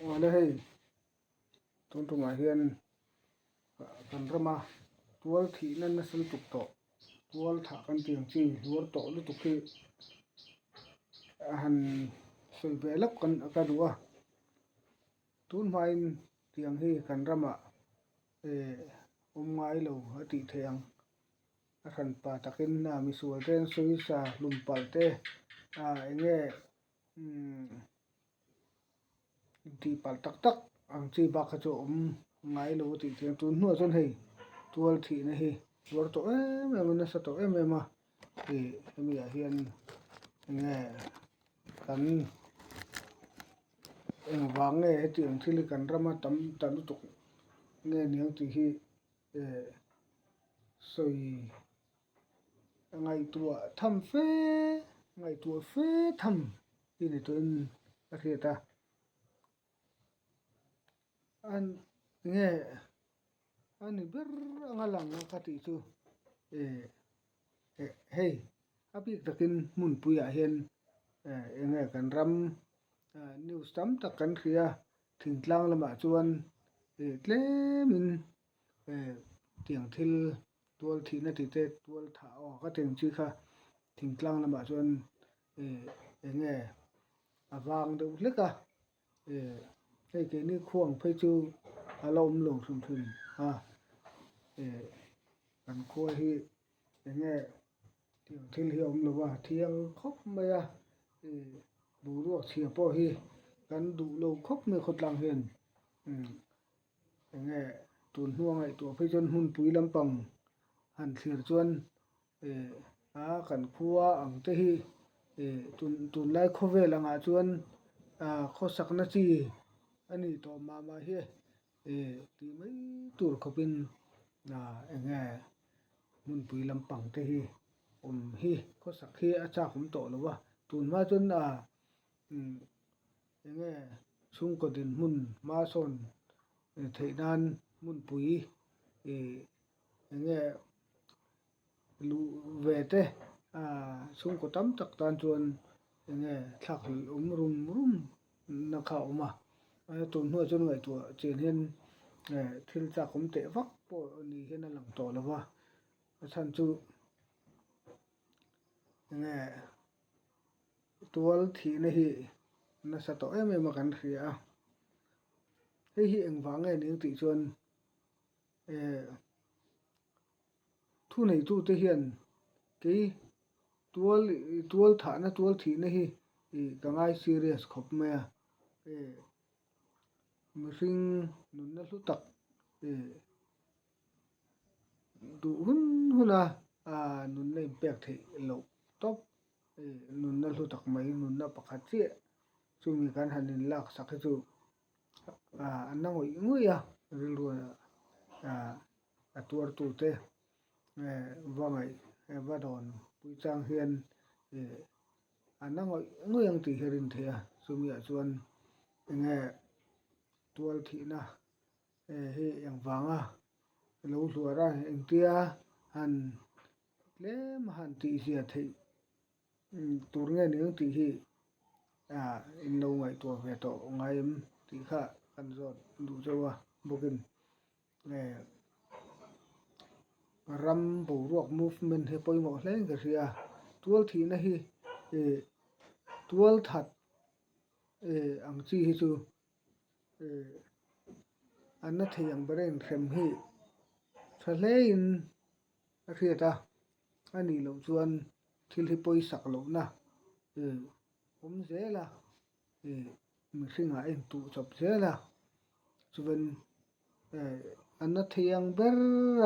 Awle hei tun tumah hian kan rama tual thihna nasa lutuk tawh tual thah kan tih ang chi hluar tawh lutuk hi a han sawi ve lawk kan ka duh a tun hmain tiang hi kan ramah eh awm ngai lo a tih theih ang. A hranpa takin a misual te an sawisa hlum palh te ah eng nge umm tih palh tak tak ang chi bak kha chu a awm ngai lo a tih theih ang tun hnuah chuan hei tual thihna hi tuar tawh em em a nasa tawh em em a ih hemi ah hian eng nge kan engvang nge hetiang thil hi kan rama tam ta lutuk nge niang tih hi eh sawi ngaihtuah tham fe ngaihtuah fe tham hi ni tawhin a hriat a an nge a ni ber anga lang a ka tih chu eh eh hei a bik takin hmunpuiah hian eh eng nge kan ram news tam tak kan hria a. Thingtlang lamah chuan eh tlemin eh tiang thil tual thihna tih te tual thah aw ka ti ang chi kha thingtlang lamah chuan eh eng nge a vang deuh hlek a eh hei keini khuang phei chu a la awm lo hrim hrim a eh kan khua hi eng nge tiang thil hi a awm lo a thiang khawp mai a ih boruak chhia pawh hi kan duh lo khawp mai khawtlang hian umm eng nge tun hnua ngaihtuah phei chuan hmunpui lampang han thlir chuan ih a kan khua ang te hi ih tun tunlai khawvel angah chuan ah khawsakna chi a ni tawh mah mah hi ih tih mai tur khawpin ah eng nge. Hmunpui lampang te hi awm hi khawsak hi a chak awm tawh lo a tun hma chuan ah umm eng nge chhungkaw dinhmun hma sawn theih nan hmunpui ih eng nge luh ve te ah chhungkaw tam tak tan chuan eng nge thlak hlelh awm rum rum na kha a awm a tun hnuah chuan ngaihtuah chian hian eh thil chak awm teh vak pawh ni hian a lang tawh lo va a chhan chu eng nge tual thihna hi nasa tawh em em a kan hria a hei hi engvang nge ning tih chuan eh thuneitute hian kei Tual tual thahna tual thihna hi ih ka ngai serious khawp mai a eh mihring nunna hlu tak eh duh hun hun a ah nunna inpek theih loh tawp eh nunna hlu tak mai nunna pakhat chiah chumi kan han inlak sak hi chu ah an la ngawih ngawih a rilru ah a tuartute. Va ngaih va dawn pui chang hian ih a na ngawih ngawih ang tih hi a rin theih a chumi ah chuan enge tual thihna hi engvanga lo hluar a engtia han tlem a han tihzia theih tur nge ni ang tih hi ah in lo ngaihtuah ve tawh ngai em tih kha kan zawt duh chauh a bawkin. Ram boruak movement hi a pawimawh hle in ka hria a tual thihna hi ih tual that ih ang chi hi chu ih an na thei ang ber a inhrem hi tha hle in a hriat a a nih loh chuan thil hi pawisak lohna ih awm zel a ih mihringah a intuh chawp zel a chuan eh a na thei ang ber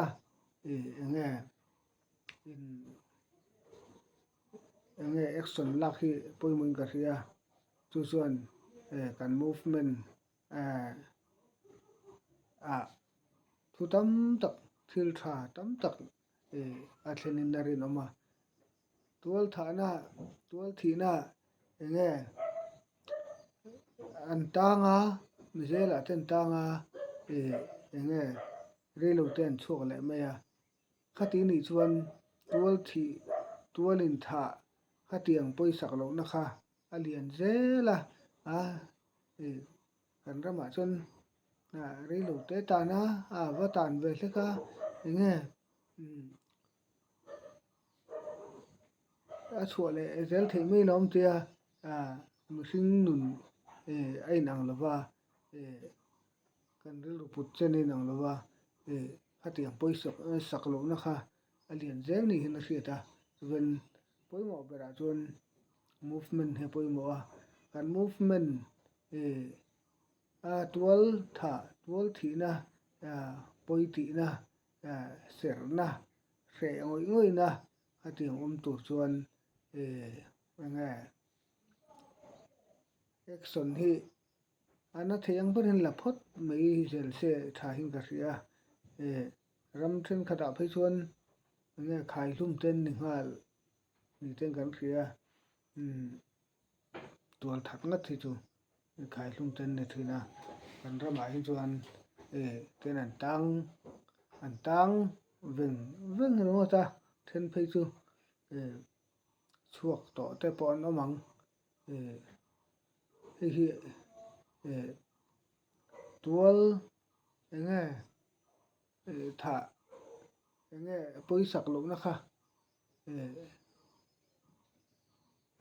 a ih eng nge in eng nge action lak hi pawimawh in ka hria chu chuan eh kan movement eh ah thu tam tak thil tha tam tak ih a thlen in a rinawm a. Tual thahna tual thihna eng nge an tang a mizelah te an tang a ih eng nge reilo te an chhuak leh mai a khati nih chuan tual thih tual in thah khatiang pawisak lohna kha a lian zel a a ih. Kan ramah chuan reilo te tan a, a va tan ve hlek a, enge a chhuah leh zel theih mai lo awm tia mihring nun a inang lo va, kan rilru put chen a inang lo va, khatiang pawisa sak lohna kha a lian zel ni hian a hriat a, chuan pawimawh berah chuan movement hi a pawimawh a, kan movement a tual thah tual thihna pawi tihna serhna hreh ngawih ngawihna khatiang awm tur chuan eng nge action hi a na thei ang berin la phawt mai zel se tha hian ka hria ram thenkhatah phei chuan eng nge khaihlum te an ni nghal ni ten kan hria tual that ngat hi chu khaihlum te an ni thin a kan ramah hi chuan ten an tang an tang veng veng ringawt a then phei chu chhuak tawh te pawh an awm ang hei hi tual eng nge thah eng nge pawisak lohna kha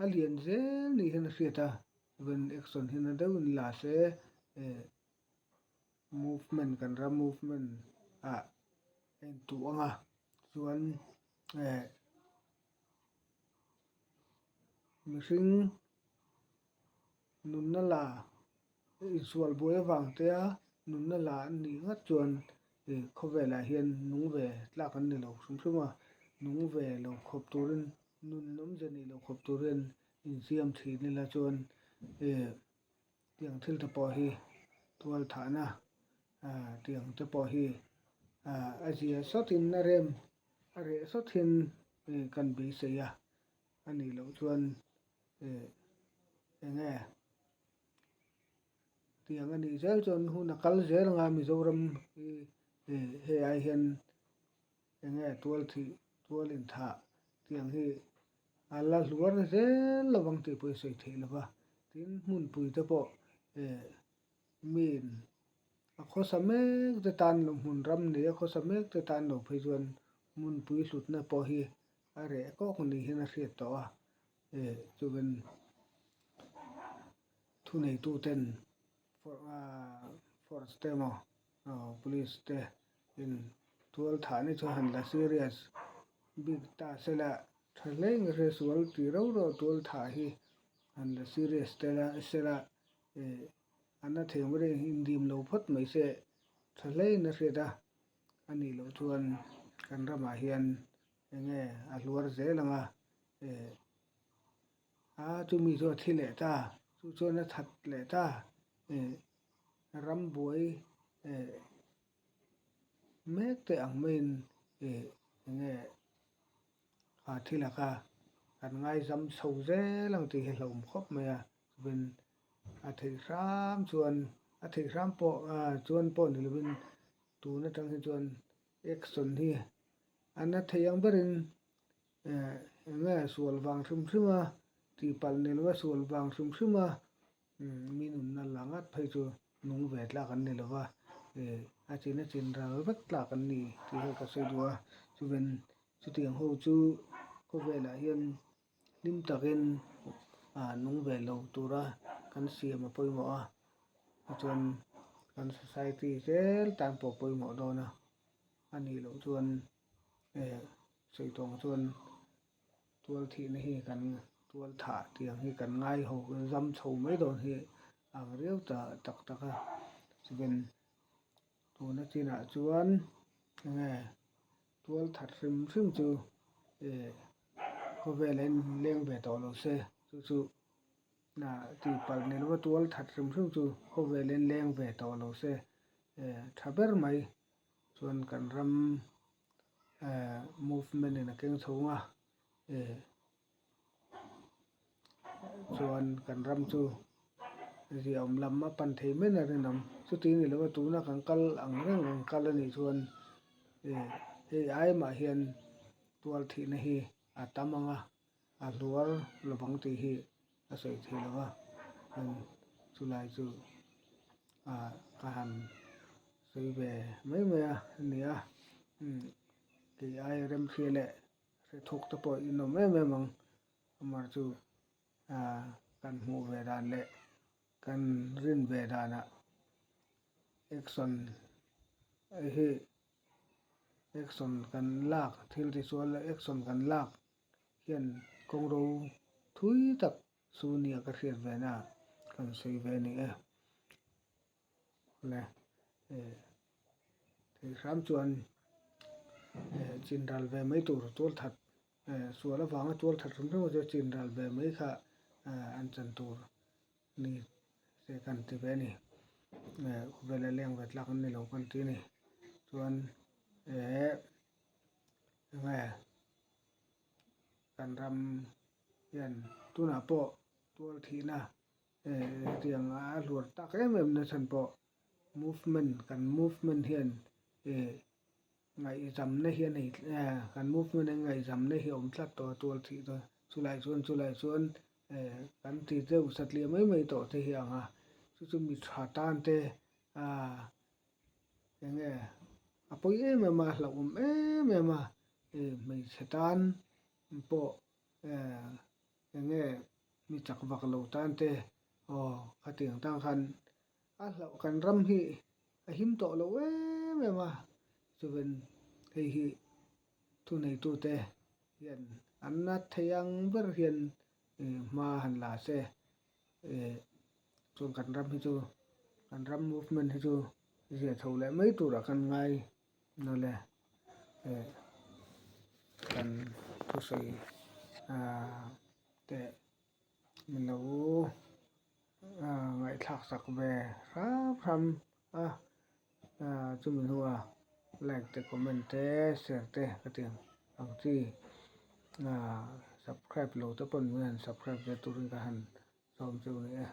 a lian zel ni hian a hriat a chuan action hi na deuhin la se movement kan ram movement ah a intuh ang a chuan mihring nunna la insual buai avang te a nunna la an nih ngat chuan ih khawvelah hian nung ve tlak an ni lo hrim hrim a, nung ve lo khawp turin nun awmze nei lo khawp turin insiam thin ila chuan ih tiang thil te pawh hi tual thahna ah tiang te pawh hi ah a zia sawtin a rem a reh sawt hian ih kan beisei a, a nih loh chuan ih eng nge tiang a nih zel chuan hun a kal zel anga Mizoram hi ih hei ai hian eng nge tual thih tual inthah tiang hi a la hluar zel lo vang tih pawh i sawi theih lo va tin hmunpui te pawh ih min a khawsa mek te tan lo hmun ram nei a khawsa mek te tan lo phei chuan hmunpui hlutna pawh hi a reh kawk ni hian a hriat tawh a ih chuan thuneituten force te emaw police te in tual thah ni chu han la serious bik ta sela tha hle nge hre sual tih rauh rauh tual thah hi han la serious tel a sela ih a na thei ang ber in indim lo phawt mai se tha hle in a hriat a a nih loh chuan kan ramah hian eng nge a hluar zel ang a ih a chumi chu a thi leh ta chu chuan a that leh ta ih ram buai ih mek te ang maiin ih eng nge a thil a kha kan ngaizam chho zel ang tih hi a hlauhawm khawp mai a chuan a theih hram chuan a theih hram pawh chuan pawh ni lovin tun atang hi chuan action hi a na thei ang berin eng nge sual vang hrim hrim a tihpalh ni lova sual vang hrim hrim a mi nunna la ngat phei chu nung ve tlak an ni lova a chin a chin ral vek tlak an ni tih hi ka sawi duh a chuven chutiang ho chu khawvelah hian hlim takin nung ve lo tura kan siam a pawimawh a tichuan kan society zel tan pawh a pawimawh dawn a a nih loh chuan sawi tawng chuan tual thihna hi kan tual thah tiang hi kan ngai ho zam chho mai dawn hi ang riau ta tak tak a chuan tuna chinah chuan enge tual that hrim hrim chu khawvel a inleng ve tawh lo se chu chu tihpalh ni lova tual that hrim hrim chu khawvel a inleng ve tawh lo se tha ber mai chuan kan ram movement in a keng chho ang a chuan kan ram chu ziaawm lam a pan thei mai a rinawm chuti ni lova tuna kan kal ang reng reng kal a nih chuan hei ai mah hian tual thihna hi a tam ang a a hluar lovang tih hi a sawi thei lo va chulai chu. Ah ka han sawi ve mai mai a nia kei ai remhria leh hre thuk te pawh in awm em em ang amah chu ah kan hmuh ve dan leh kan rin ve danah action hi action kan lak thil tisual action kan lak hian kawngro thui tak Chu nia ka hriat ve na kan sawi ve ni e. Le thei hram chuan chin ral ve mai tur tual that sual avanga tual that hrim hrim chu chin ral ve mai kha an chan tur ni se kan ti ve a ni. Khawvela leng ve tlak an ni lo kan ti a ni. Chuan enge kan ram hian tunah pawh tual thihna hetiang a hluar tak em em na chhan pawh movement kan movement hian ngaihzamna hi a nei kan movement a ngaihzamna hi a awm tlat tawh a tual thih chu chulai chuan chulai chuan kan ti deuh satliah mai mai tawh te hi a ang a chu chu mi tha tan te ahh eng nge a pawi em em a hlauhawm em em a hmeichhe tan pawh eng nge mi chak vak lo tan te aw khatiang tang khan a hlauh kan ram hi a him tawh lo em em a chuan hei hi thuneitute hian an nat thei ang ber hian hma han la se chuan kan ram hi chu kan ram movement hi chu zia chho leh mai turah kan ngai nawlh e kan thusawi teh min lo ngaihthlak sak ve hram hram a chumi hnuah like te comment te share te ka ti ang chi subscribe lo te pawn min han subscribe ve turin ka han sawm cheu ni e.